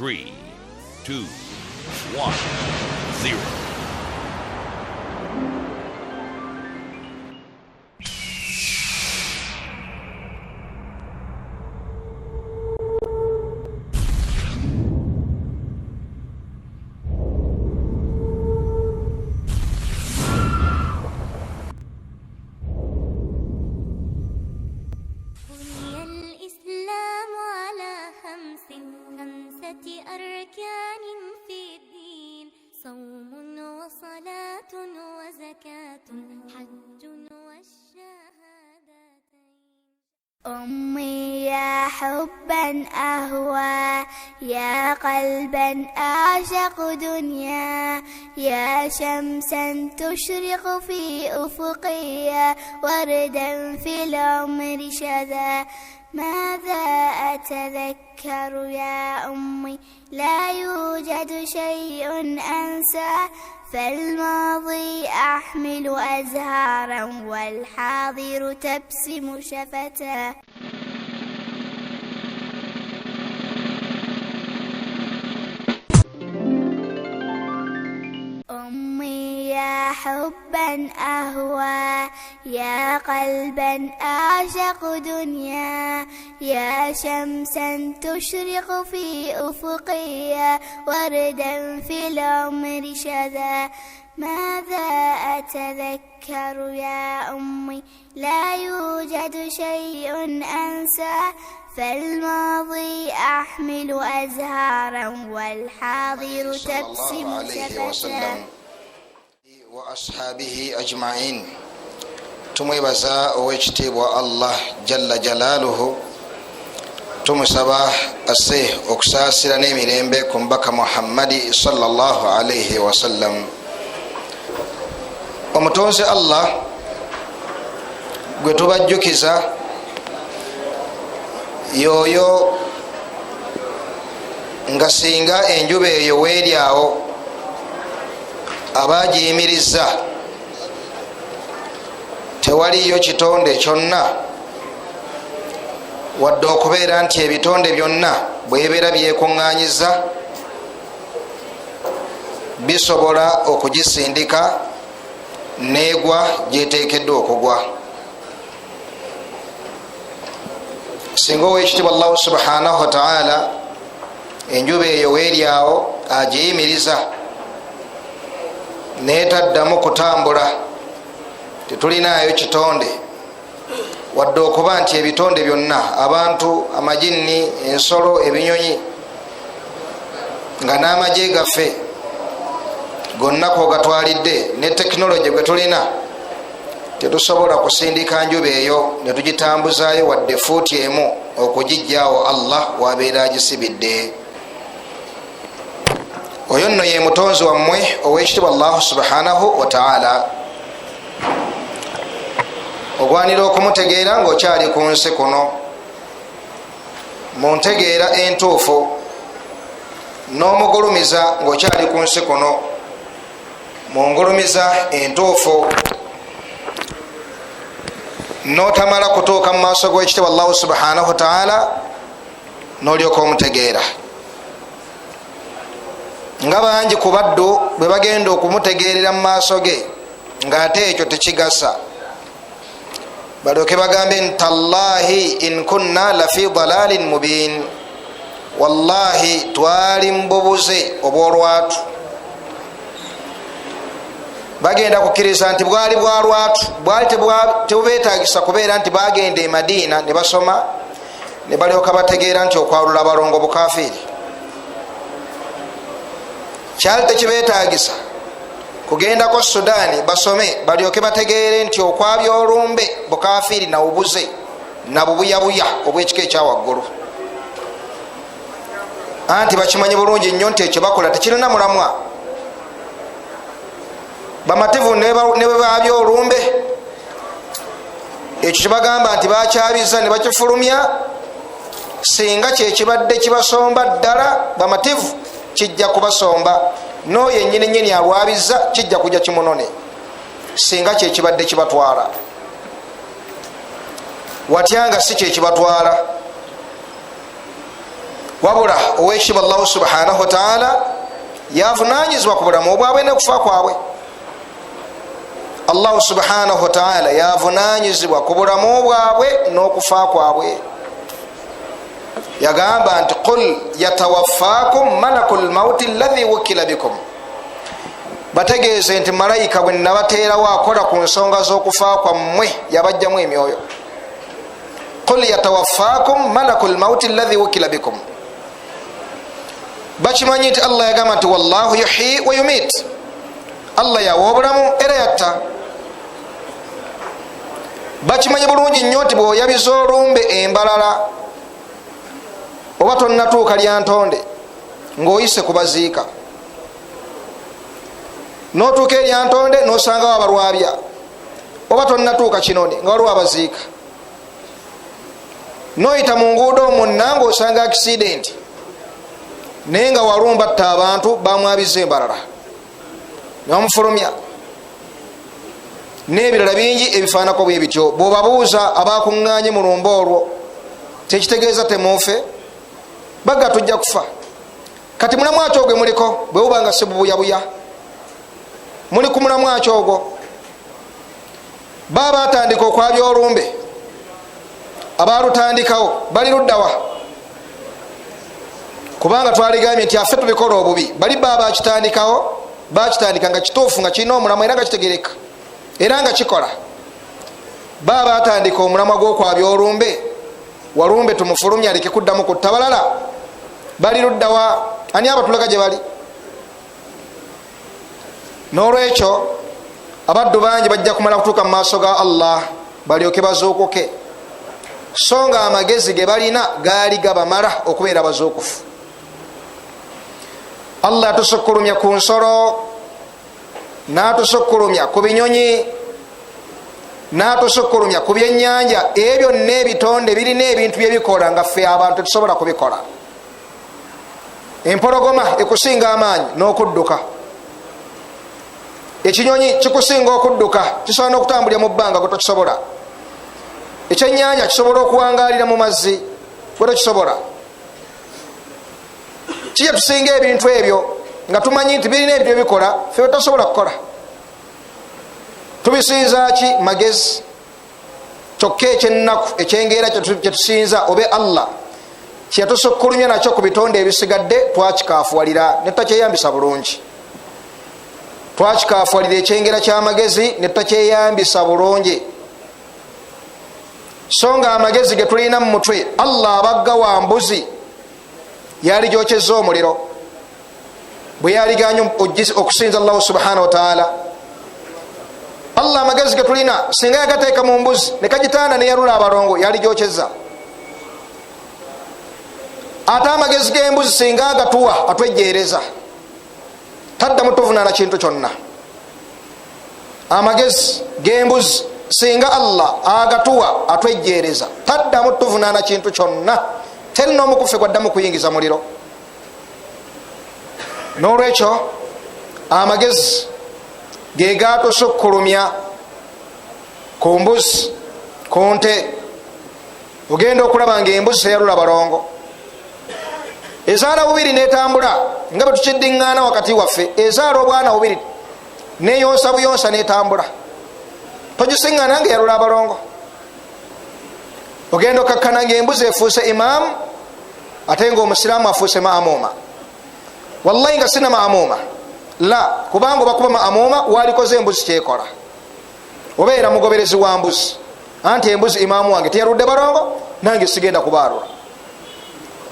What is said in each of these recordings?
3, 2, 1, 0. بني الإسلام على خمس، خمسة أركان في الدين: صوم وصلاة وزكاة، حج والشهادتين. أمي يا حبا أهوى، يا قلبا أعشق دنيا، يا شمسا تشرق في أفقي، وردا في العمر شذا. ماذا أتذكر يا أمي؟ لا يوجد شيء أنسى، فالماضي أحمل أزهارا والحاضر تبسم شفتا. أمي يا حبا أهوى، يا قلبا أعشق دنيا، يا شمسا تشرق في أفقي، وردا في العمر شذا. ماذا أتذكر يا أمي؟ لا يوجد شيء أنسى، فالماضي أحمل أزهارا والحاضر صلى الله تبسم عليه شفتا. وسلم وأصحابه أجمعين. Tumwebaza owekitiibwa Allah jalla jalaaluhu, tumusaba asse okusaasira n'emirembe ku mubaka Muhammadi sallallahu alaihi wasallam. Omutonzi Allah gwe tubajjukiza yoyo nga singa enjuba eyo weeri awo aba agiyimiriza, tewaliyo kitonde kyonna, wadde okubeera nti ebitonde byonna bwebeera byekuŋŋaanyiza bisobola okugisindika n'egwa gyeteekeddwa okugwa. Singa owekitiibwa Allahu subhanahu wataala enjuba eyo weeri awo agiyimiriza n'etaddamu kutambula, tetulinaayo kitonde, wadde okuba nti ebitonde byonna, abantu, amajinni, ensolo, ebinyonyi, nga n'amagye gaffe gonna kwogatwalidde ne tekinologi gwe tulina, tetusobola kusindika njuba eyo ne tugitambuzaayo wadde fuuti emu okugijjaawo Allah wabeera agisibidde. Oyo nno ye mutonzi wammwe owekitiibwa Allahu subhanahu wataala. Ogwanira okumutegeera ng'okyali ku nsi kuno mu ntegeera entuufu, n'omugulumiza ng'okyali ku nsi kuno mu ngulumiza entuufu, n'otamala kutuuka mu maaso g'ekitiibwa Allahu subhanahu wataala n'olyoka omutegeera. Nga bangi ku baddu bwe bagenda okumutegeerera mu maaso ge ng'ate ekyo tekigasa, balyoke bagambe nti tallahi in kunna lafi dalalin mubin, wallahi twali mububuze obw'olwatu. Bagenda kukkiriza nti bwali bwa lwatu, bwali tebubeetagisa kubeera nti bagenda e Madiina ne basoma ne balyoka bategeera nti okwalula abalongo bukafiiri. Kyali tekibeetagisa kugendako Sudaani basome balyoke bategeere nti okwabya olumbe bukafiiri nawubuze nabubuyabuya obw'ekika ekyawaggulu. Anti bakimanyi bulungi nnyo nti ekyo bakola tekirina mulamwa. Bamativu ne bwe baabya olumbe, ekyo kyebagamba nti bakyabiza ne bakifulumya, singa kyekibadde kibasomba ddala bamativu kijja kubasomba, n'oyo ennyini nnyini alwabiza kijja kujja kimunone, singa kyekibadde kibatwala. Watya nga si kyekibatwala? Wabula owekitiibwa Allahu subhanahu wataala yavunanyizibwa ku bulamu bwabwe nekufa kwabwe. Allahu subhanahu wataala yavunanyizibwa ku bulamu bwabwe n'okufa kwabwe. Yagamba nti qul yatawaffakum malaku lmauti allahi wukila bikum, bategeeze nti malayika bwe nabateerawo akola ku nsonga z'okufa kwammwe yabajjamu emyoyo. Qul yatawaffakum malaku lmauti allahi wukila bikum. Bakimanyi nti Allah yagamba nti wallahu yuhyi wa yumit, Allah yawa obulamu era yatta. Bakimanyi bulungi nnyo nti bw'oyabiza olumbe embalala oba tonnatuuka lyantonde ng'oyise kubaziika, n'otuuka eryantonde n'osangawo abalwabya, oba tonnatuuka kinoni nga waliwo abaziika, n'oyita mu nguudo mwonna ng'osanga akisidenti, naye nga walumba atta abantu bamwabiza embalala nebamufulumya, n'ebirala bingi ebifaanako bwe bityo. Bw'obabuuza abakuŋŋaanye mu lumbe olwo, tekitegeeza temuufe, baga tujja kufa. Kati mulamu aki ogwe muliko bwe buba nga si bubuyabuya? Muli ku mulamu aki ogwo? Baba batandika okwabya olumbe, abalutandikawo bali luddawa? Kubanga twaligambye nti affe tubikola obubi, bali baba bakitandikawo, bakitandika nga kituufu, nga kirina omulamu era nga kitegereka era nga kikola. Baba batandika omulamwa gw'okwabya olumbe, walumbe tumufulumya aleke kuddamu kutta balala, bali luddawa? Ani abatulaga gye bali? N'olwekyo abaddu bangi bajja kumala kutuuka mu maaso ga Allah balyoke bazuukuke, so nga amagezi ge balina gaali gabamala okubeera abazuukufu. Allah yatusukkulumya ku nsolo, n'atusukkulumya ku binyonyi, n'atusukkulumya ku byennyanja. Ebyo byonna ebitonde birina ebintu byebikola nga ffe abantu tetusobola kubikola. Empologoma ekusinga amaanyi n'okudduka, ekinyonyi kikusinga okudduka, kisobola n'okutambulira mu bbanga gwe tokisobola. Ekyennyanja kisobola okuwangaalira mu mazzi gwe tokisobola. Kijja tusinga ebintu ebyo nga tumanyi nti birina ebintu byebikola ffe betasobola kukola. Tubisinza ki? Magezi. Kyokka ekyennaku ekyengeera kyetusinza obe Allah kyeyatusukkulumya nakyo ku bitonde ebisigadde twakikafuwalira ne tutakyeyambisa bulungi. Twakikafuwalira ekyengera ky'amagezi ne tutakyeyambisa bulungi. So nga amagezi ge tulina mu mutwe, Allah abagga wa mbuzi yaligyokyeza omuliro bwe yaliganye okusinza Allahu subhanahu wataala. Allah amagezi ge tulina singa yagateeka mu mbuzi ne kagitanda neyalula abalongo yaligyokyeza. Ate amagezi g'embuzi singa agatuwa atwejjeereza, taddamu tuvunaana kintu kyonna. Amagezi g'embuzi singa Allah agatuwa atwejjeereza, taddamu tuvunaana kintu kyonna, teri n'omukufe gwaddamu kuyingiza muliro. N'olwekyo amagezi ge gatusukkulumya ku mbuzi, ku nte. Ogenda okulaba nga embuzi teyalula balongo, ezaala bubiri netambula nga bwe tukiddiŋŋaana wakati waffe, ezaala obwana bubiri neyonsa buyonsa netambula, togisiŋŋaana nga eyalula abalongo. Ogenda okakkana nga embuzi efuuse imaamu ate nga omusiraamu afuuse maamuuma. Wallahi nga sina maamuuma la, kubanga obakuba maamuuma walikoze embuzi kyekola, obeera mugoberezi wa mbuzi. Anti embuzi imaamu wange teyaludde balongo, nange sigenda kubaalula.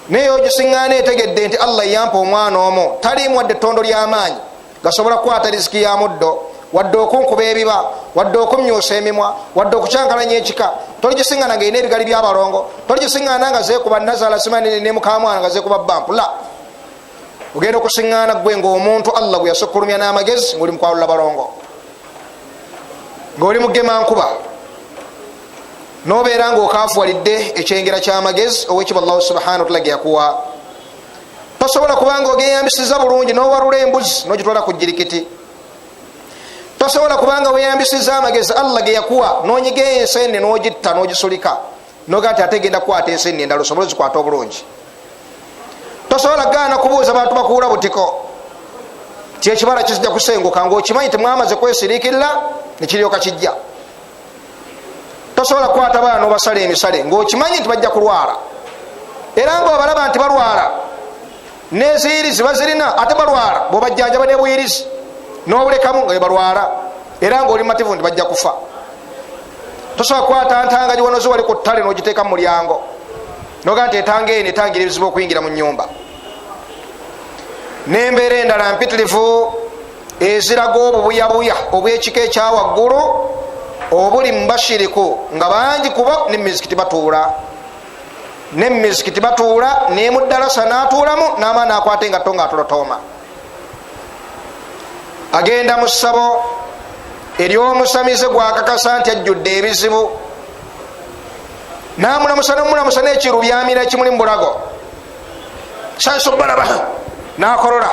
Naye ogisiŋŋaana etegedde nti Allah yampa omwana omu, taliimu wadde ettondo ly'amaanyi gasobola kukwata riziki ya muddo, wadde okunkuba ebiba, wadde okumyusa emimwa, wadde okukyankalanya ekika. Toligisiŋŋaana nga erina ebigali by'abalongo, toligisiŋŋaana nga zeekuba nazaala simanyi ne mukamwana nga zeekuba bampu la. Ogenda okusiŋŋaana gwe ng'omuntu Allah gwe yasukkulumya n'amagezi ng'oli mukwalula balongo, ng'oli mugema nkuba, nobeera ngaokafuwalidde ekyengera ky'amagezi owekitiibwa Allahu subhanahu wataala ge yakuwa. Tosobola kubanga ogeyambisiza bulungi n'owalula embuzi n'ogitwala ku jirikiti. Tosobola kubanga weyambisiza amagezi Allah ge yakuwa n'onyiga ensene n'ogitta n'ogisulika noga nti ate genda kukwata ensene endala osobole ozikwata obulungi. Tosobola gaana kubuuza bantu bakuula butiko ti ekibala kizija kusenguka, ngaokimanyi temwamaze kwesirikirira nekiryoka kijja. Tosobola kukwata baana nobasala emisale ngaokimanyi nti bajja kulwala, era nga obalaba nti balwala neziyirizi bazirina, ate balwala bwobajjanjaba nebuyirizi nobulekamu nga webalwala, era nga oli mativu nti bajja kufa. Tosobola kukwata ntanga giwanozi wali ku ttale nogiteeka mu mulyango nogaa nti etanga eno etangira ebizibu okuyingira mu nyumba. Nembeera endala mpitirivu eziraga obubuyabuya obwekika ekyawaggulu obuli mubashiriku, nga bangi kubo nemizikiti batuula, nemizikiti batuula, nemuddalasa natuulamu namaani akwata engatto nga atolotooma, agenda mu ssabo eryomusamize gwakakasa nti ajjudde ebizibu, namulamusa nomulamusa nekirubyamira ekimuli mubulago sansobalaba nakolola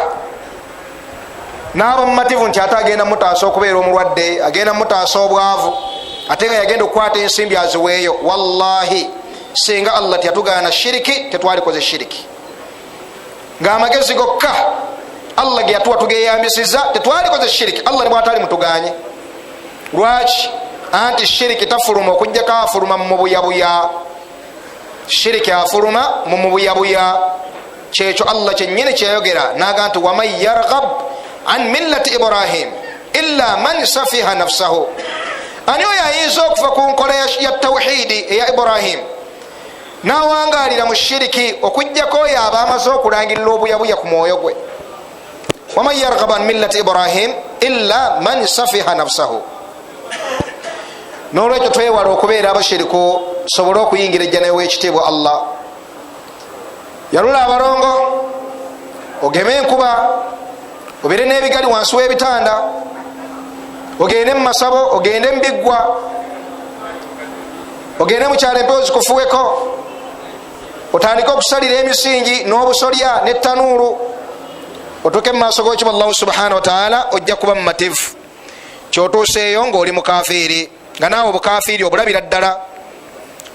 naba mumativu nti ate agenda mutaasa okubeera omulwadde, agenda mutaasa obwavu, ate nga yagenda okukwata ensimbi aziweeyo. Wallahi singa Allah teyatugaana shiriki tetwalikoze shiriki, ngaamagezi gokka Allah ge yatuwa tugeyambisiza tetwalikoze shiriki, Allah ne bwatali mutuganye. Lwaki? Anti shiriki tafuluma okujjako afuluma mumubuyabuya. Shiriki afuluma mumubuyabuya, kyekyo Allah kyenyini kyeyayogera naga nti waman yarghab an millati Ibrahim illa man safiha nafsahu. Ani oyo ayinza okuva ku nkola ya tawhidi eya Ibrahim nawangalira mu shiriki okujjako oyo aba amaze okulangirira obuyabuya ku mwoyo gwe. Waman yarghab an millati Ibrahim illa man safiha nafsahu. Nolwekyo twewala okubeera abashiriku sobole okuyingira ejjana ewekitiibwa Allah. Yalula abalongo, ogeme enkuba, obeere n'ebigali wansi w'ebitanda, ogende mu masabo, ogende mu biggwa, ogende mu kyalo empewo zikufuweko, otandike okusalira emisingi n'obusolya n'ettanuulu, otuuke mu maaso g'okiba Allahu subhanahu wataala, ojja kuba mumativu. Kyotuuseeyo ng'oli mukafiiri, nga naawe obukafiiri obulabira ddala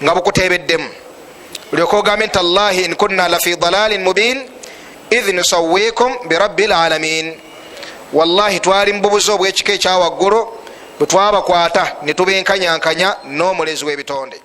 nga bukuteebeddemu, olyoka ogambe nti allahi in kunna lafi dalalin mubin idh nusawikum birabbi lalamin. Wallahi twali mububuzi obwekika ekyawaggulu bwe twabakwata ne tubenkanyankanya n'omulezi w'ebitonde.